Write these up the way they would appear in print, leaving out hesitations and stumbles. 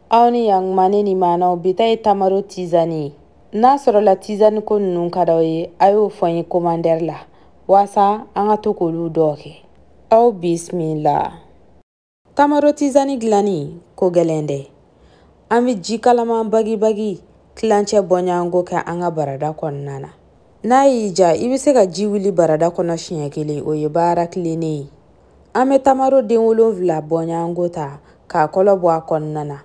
Aw ni yankuma ne ni maanaw bi ta ye tamaro tizani ye. N'a sɔrɔla tizani ko ninnu ka d'aw ye, a y'o fɔ n ye commentaire la waasa an ka to k'olu dɔw kɛ. Aw bisimila. Tamaro tizani dilanni ko gɛlɛn dɛ. An bɛ ji kalaman bagibagi tilancɛ bɔɲɔgɔnko kɛ an ka barada kɔnɔna na. N'a y'i diya, i bɛ se ka ji wuli barada kɔnɔ siɲɛ kelen, o ye baara tilennen ye. An bɛ tamaro den 7 bɔɲɔgɔnko ta k'a kɔlɔ bɔ a kɔnɔna na.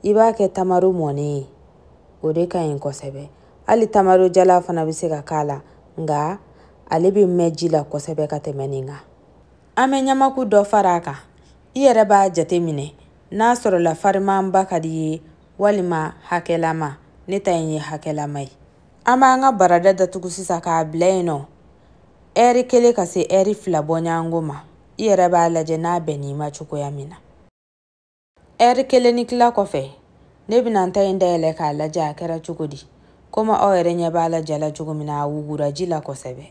I b'a kɛ tamaro mɔnen ye, o de ka ɲi kosɛbɛ. Hali tamaro jala fana bɛ se ka k'a la, nka ale bɛ mɛn ji la kosɛbɛ ka tɛmɛ nin kan. An bɛ ɲamaku dɔ fara a kan. I yɛrɛ b'a jate minɛ n'a sɔrɔla farimanba ka di i ye walima hakɛlama. Ne ta in ye hakɛlama ye. An b'an ka barada datugu sisan k'a bila yen nɔ ɛri 1 ka se ɛri 2 bɔɲɔgɔnko ma. I yɛrɛ b'a lajɛ n'a bɛnn'i ma cogoya min na. Ɛri 1 ni tila kɔfɛ, ne bɛna n ta in dayɛlɛ k'a lajɛ a kɛra cogo di. Komi aw yɛrɛ ɲɛ b'a la ja la cogo min na, a wugura ji la kosɛbɛ.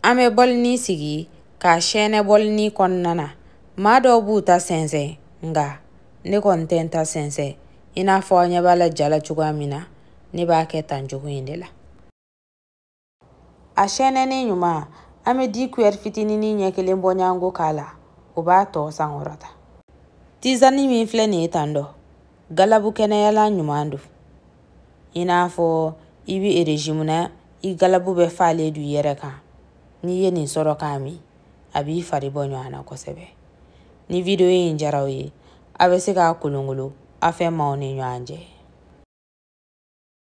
An bɛ bɔlini sigi k'a sɛnɛ bɔlini kɔnɔna na. Maa dɔw b'u ta sɛnsɛn, nka ne kɔni tɛ n ta sɛnsɛn. I n'a fɔ aw ɲɛ b'a la ja la cogoya min na, ne b'a kɛ tan cogo in de la. A sɛnɛnen ɲuman, an bɛ 10 cuillère fitininin ɲɛ kelen bɔɲɔgɔnko k'a la, o b'a tɔ sankɔrɔta. Tizani min filɛ nin ye tan dɔ, galabu kɛnɛyala ɲuman don. I n'a fɔ i bɛ régime na, i galabu bɛ falen don i yɛrɛ kan. N'i ye nin sɔrɔ k'a min, a b'i fari bɔ ɲɔgɔn na kosɛbɛ. Ni vidéo in diyara aw ye, a bɛ se k'a kolonkolon aw fɛ maaw ni ɲɔgɔn cɛ.